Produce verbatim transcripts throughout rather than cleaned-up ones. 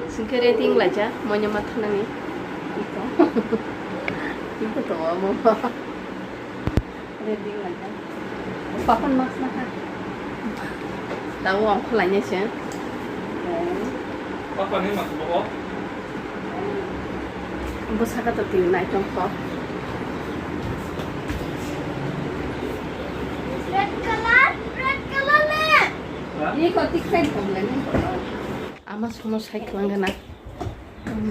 Singke ready wnglaijak, moino ma thanani. Iko. Iko tongo omo. Ready wnglaijak. Papan mas naha. Tabo ongkho lainai se. Papani mas bo. Bo saka to twi nai tongkho. Red color, red color le. Iko tik sai tong le. Ama sono sai khwlangna.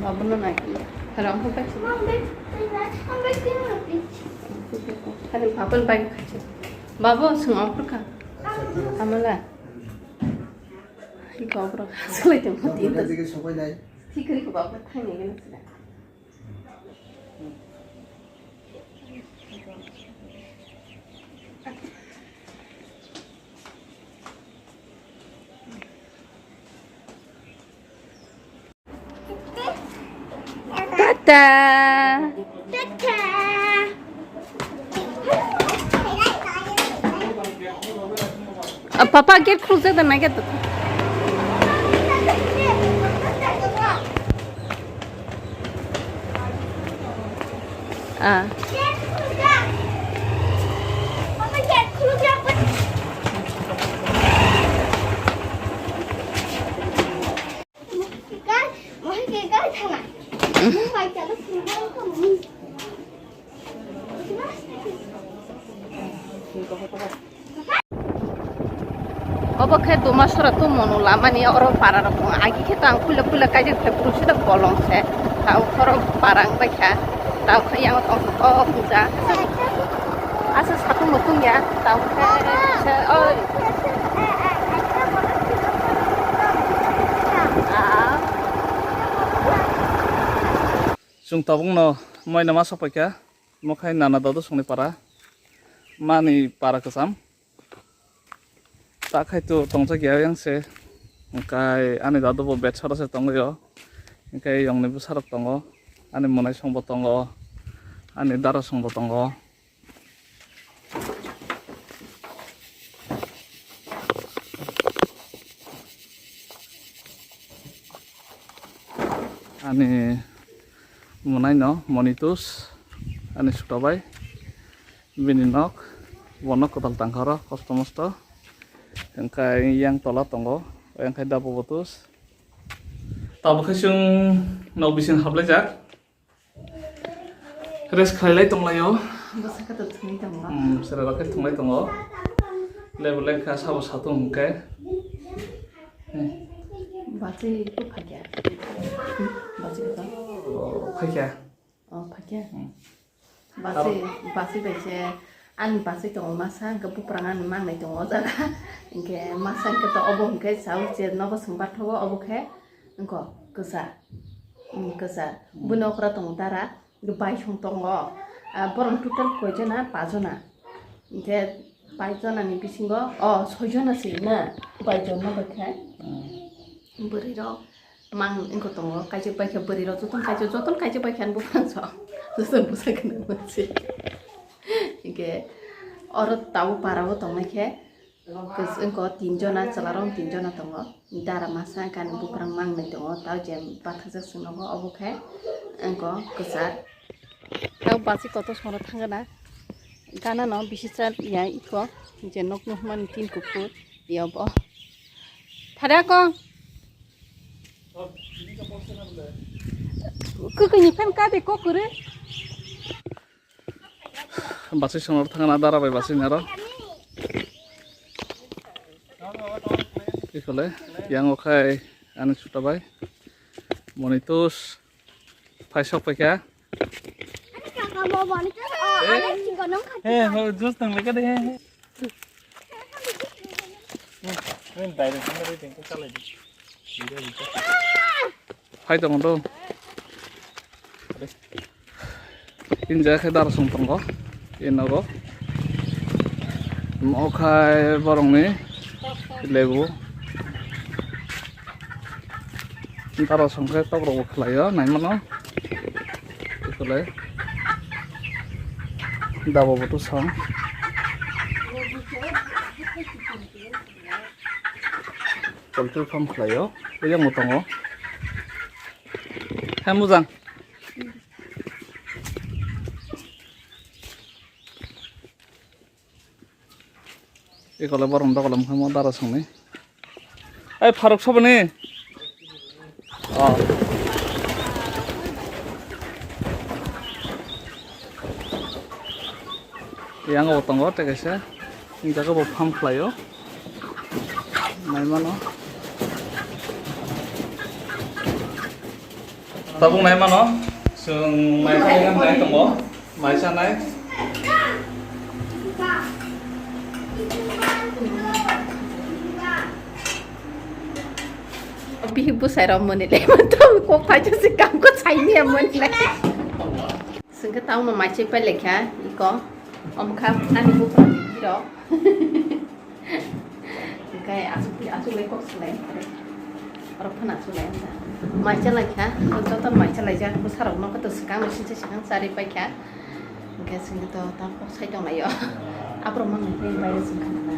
Babu no nai. Ram ko pai. Hari babu bai khachi. Babu sung apur ka. Amala. Iko apur ka. Asal itu mati. Thikri ko babu thang ni gana sila. Tata. Tata. Ah, papa, gate khulsa da na gate. Ah. Obo khe Dumasora tumunu lamani oro para rok tongo. Agi khe tang puila puila kaijak khe puru sida bolong se. Tao khoro para wng bai kha. Tao khe yang tong kok puja. Asa satung mutung ya. Tao khe se oi. Ah. Chwng tabukno moina ma sok paikha, mo khai nana dodo songni para, mani para kwcham. Ta khai to tongjak ya yang se, hwnkhe ani dado bo bed sara se tongwi o, hwnkhe yongni bwsarok tongo, ani mwnaisong bo tongo, ani darasong bo tongo. Ani mwnaino Monitus, ani suto bai, bini nok, bo nok kwtal tangkhoro, kosto mosto. Hwnkhe yang tola tongo, yang khai dabo botus. Tabuk khe chwng nok bising hablaijak. Rest khlailai tonglaio. Bwsakhe to thwngwi tongo. Hmm, sera rok khe thwnglai tongo. Lebu lengkha sabo satung hwnkhe. Hmm. Bachwi ko phaikya. Bachwi ko. Oh, phaikya. Oh, phaikya. Hmm. Bachwi, bachwi bai se ani bachwi tongo masa, hwnkhe buprang ani mangnai tongo o jaga. Hwnkhe masa hwnkhe to obo hwnkhe saui se nogo swng bathogo obo khe. Wngkho kwchar, mm, kwchar. Bini okra tongo dara, baisong tongo. Ah, borok total koijona? Pajona. Hwnkhe pajona ni bisingo, oh, soijona se na, baijona bai khe. Bwrwi rok mang wngkho tongo, kaisa bai khe bwrwi rok jotono kaisa, jotono kaisa bai khe ani buphang so. Jotono bwsa gwnang manse. Hwnkhe oro tabuk para o tongnai khe. Kwchwng ko tin jona, chwla rok tin jona tongo. Dara masa gani buprang mangnai tongo. Tao je bathajak chwng nogo, obo khe wngko kwchar. Tao bachwi kotor songno thangna. Gana no bisi chal ya iko. Je nok nukmani tin kuphur ya bo. Thada kong. Kwkwi ni phan ka de kokore. Bachwi songno thangna dara bai bachwi naro. Ikole yang okhai ani chuta bai. Monitus phai sok paikha. Eh, ho, juice tang lekha de. Nini direct nini ring ko chalai di. Phai tongo do. Inja khe dara song tongo. Inogo. Mo khai borongni lebu. Dara song khe tok rok bo khlai o, nai mano. Ikole. Dabo bo to song. Poultry farm khlaio, o yang bo tongo. Hai mujang. Ikola borom dokolam kamo dara songni. Ai, Faruk sobani. Oh. Yang o tongo tei kaisa. Ang jaga bo pham khlaio. Naimano. Tabuk naimano. Chwng mai khaina nai tongo. Mai sanai. Bihik bwsai rok mwnwi le tong kok phai se kam ko sai ni mwnwi le. Sengke tamo mai se pai lekha iko. Omkha ani bupra ni biro. Hingke asuk, asuk lai kok salai. Oro phana asuk lai. Mai chalai kha, joto mai chalai jak, bwsarok no khe to swkang no sinsa swkang chari pai kha. Hingke singke to ta kok sai tong lai o. Aborok mang nai bai sing khana na.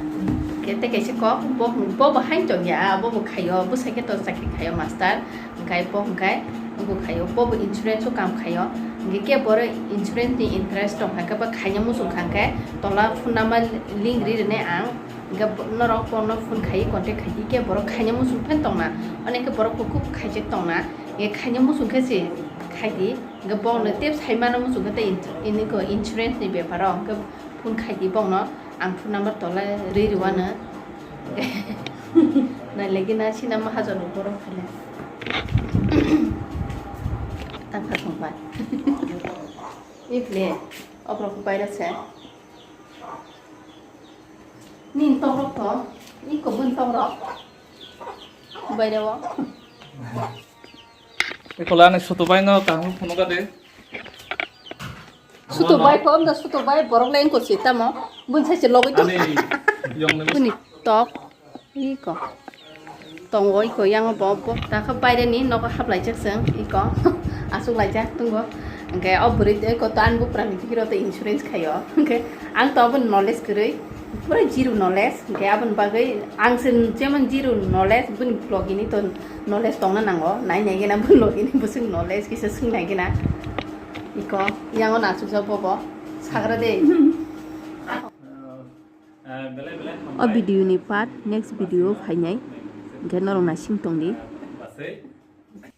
Hingke tei kaisa kok, bo, bo bo hai tong ya, bo bo khai o, bwsai khe to chakri khai o master. Hingke bo hingke bo khai o, bo bo insurance o kam khai o. Hingke kebo insurance ni interest tong kha, kebo khaina muchung kha hingke tola phone number link ri rwnai ang. Hingke bo-, norok bono phone khai contact khai di khe borok khaina muchung phan tongna. Onekhe borok kuku khaijak tongna. Hingke khaina muchung khe se khai di. Hingke bono tep sai mano muchung khe tei in-, ini ko insurance ni beparo. Hingke phone khai di bono. Ang phone number tola ri rwano. Nai lagi na sina mahajon ni borok phale. Tang kha song pai. Iple obrok bai ra se. Nin tok rok to, iko bun tok rok. Bai reo. Ikola ani sutu bai no kaham phunuk de. Sutu bai ko, amda sutu bai borok le engko si tamo. Bun sai se logoi to. Ani yong ne. Buni tok. Iko. Tongo iko yang bo, bo. Takha baire ni nogo haplaijak chwng iko. Asuk laijak tongo. Hingke o bwrwi iko to ani bupra ni bikiro to insurance khaio. Hingke ang to aboni knowledge kwrwi. Pura zero knowledge. Hingke aboni bagwi ang se jemon zero knowledge, buni vlog ini to knowledge tongna nango. Nai nai gena buni vlog ini bwswk knowledge kisa swng nai gena. Iko, yang o nasuk jak bobo. Sagra de. O video ni part next video phainai, hingke norok naising tongdi.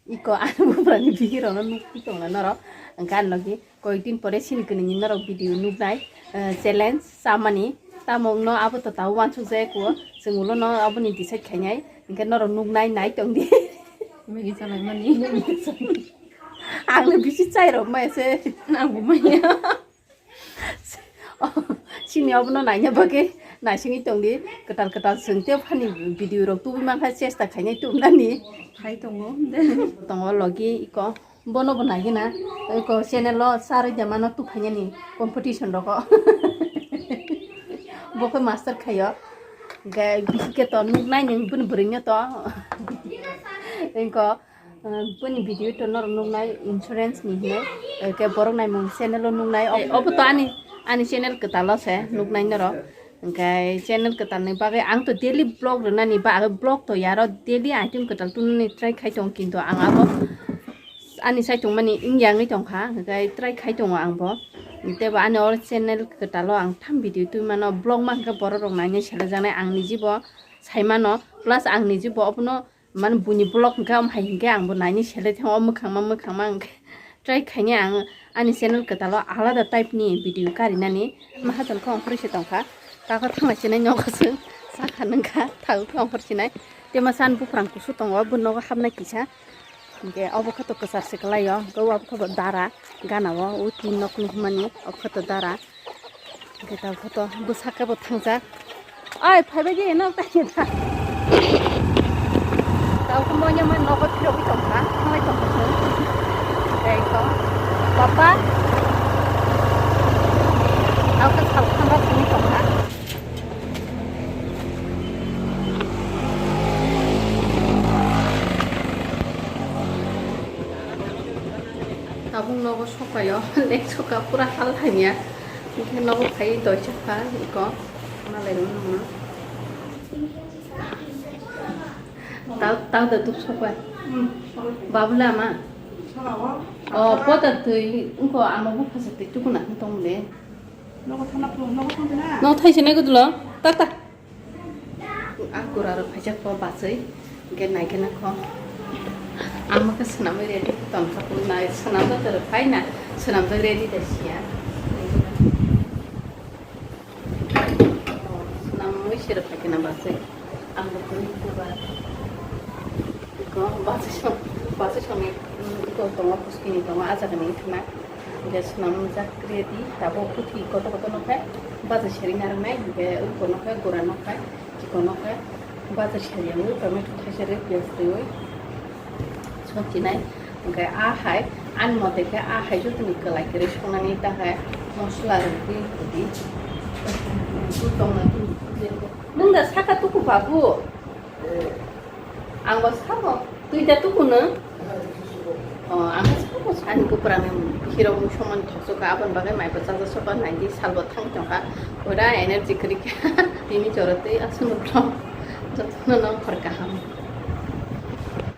Iko ani bubrani bihirokno nukgwi tongna norok, hingke ani logi koyekdin pore sini kwnwi norok video nuknai, eh, challenge chamani, tamo wngno abo to tabuk uansuk jaya kuo, chwng ulo no aboni decide khainai, hingke norok nuknai nai tongdi. Maggie chalaimani. Ang no bisi chairok maya se. Nangbo maya. Sini obono naina bagwi naisingwi tongdi, kwtal kwtal chwng tei phani video rok tubui mankha chesta khainai tubunani. Khai tongo. Tongo logi iko, bono bo naigina, iko channel o charwi de mano tubphainani competition rogo. Bo khe master khaio, hingke bisi khe to nuknai nwng bini bwrwino to. Iko. Ah, bini video to norok nuknai insurance ni hinwi, eh, ke borok naimung channel o nuknai, ob-, obo to ani, ani channel kwtal o se nuknai norok. Hingke channel kwtal ni bagwi ang to daily vlog rwnani bagwi vlog to yaro daily item kwtal tunani try khai tongo, kintu ang abo ani saitung mani wngya wngwi tongkha, hingke try khai tongo ang bo. Tei bo ani o channel kwtal o ang tham video twi mano, vlog ma hingke borok rok nainai selajaknai, ang niji bo sai mano, plus ang niji bo obono. Mane buini vlog hingke omo hai hingke ang bo naini selai thango, o mwkhangma mwkhangma hingke try khaini ang ani channel kwtal o alada type ni video karinani. Mahajon khe ongkhorwi se tongkha, takho thangla sinai nogo chwng sakha nungkha, thago khe ongkhor sinai. Tei masa ani buphang kusu tongo, bo nogo hapnai kisa, hingke obo khe to kwchar se kwlai o, hingke obo khe bo dara gana o, o tin nok nukmani, obo khe to dara. Hingke tao khe to bwsakhe bo thangjak. Ai, phaibai di, nok tai khe tha. Tao khe monya man nogo phirogwi tongkha, thangwi tongkha chwng. Tei to, papa. Tao khe sal khamra simi tongkha. Tabuk nogo sokayo, lek soka pura hal hamya. Hingke nogo phai doisa kha, iko. Malai rwma nangma. Tao, tao da tuk sokbai. Babula ma. O, pota twi, wngkha ama buphasa twi tukuna hwn tong le. Nogo thana phung, nogo thang na. No thaise ne gudulo, ta ta. A gura rok phaijak ko bachai, ge nai gana ko. Ama ke swnamwi ready ton kha ko nai, swnamjak rok phai na, swnamjak ready da siya. Swnamwi sero phaikhe na bachwi. Ang bo kwrwi kubar. Ko bachwi song, bachwi songni, mm, ko tongo, puskini tongo, ah jagani wngkha na. Hwnkhe swnamjak ready, tabuk puthi kotor kotor nokhe bachwi seri narwknai, hwnkhe ui kono khe gura nokhe, chikon nokhe bachwi seri wngwi tomato thaisa rwi piyaj twiwi. Sokchinai, hwnkhe a hai, ani mote khe a hai jotoni kwlai kwrwi songnani ta hai mosla rwgwi rwdi. Nwng da saka tuku babu? Ang bo sabo, twi da tuku nwng? O, ang sabo sani kupra nwng hiro mui somani thoksoka, aboni bagwi mai bo chaja soka naidi salbo thang tongkha. Pura energy kwrwi kha, tini jora twi aswk nuklo. Jotono nong hor kaham.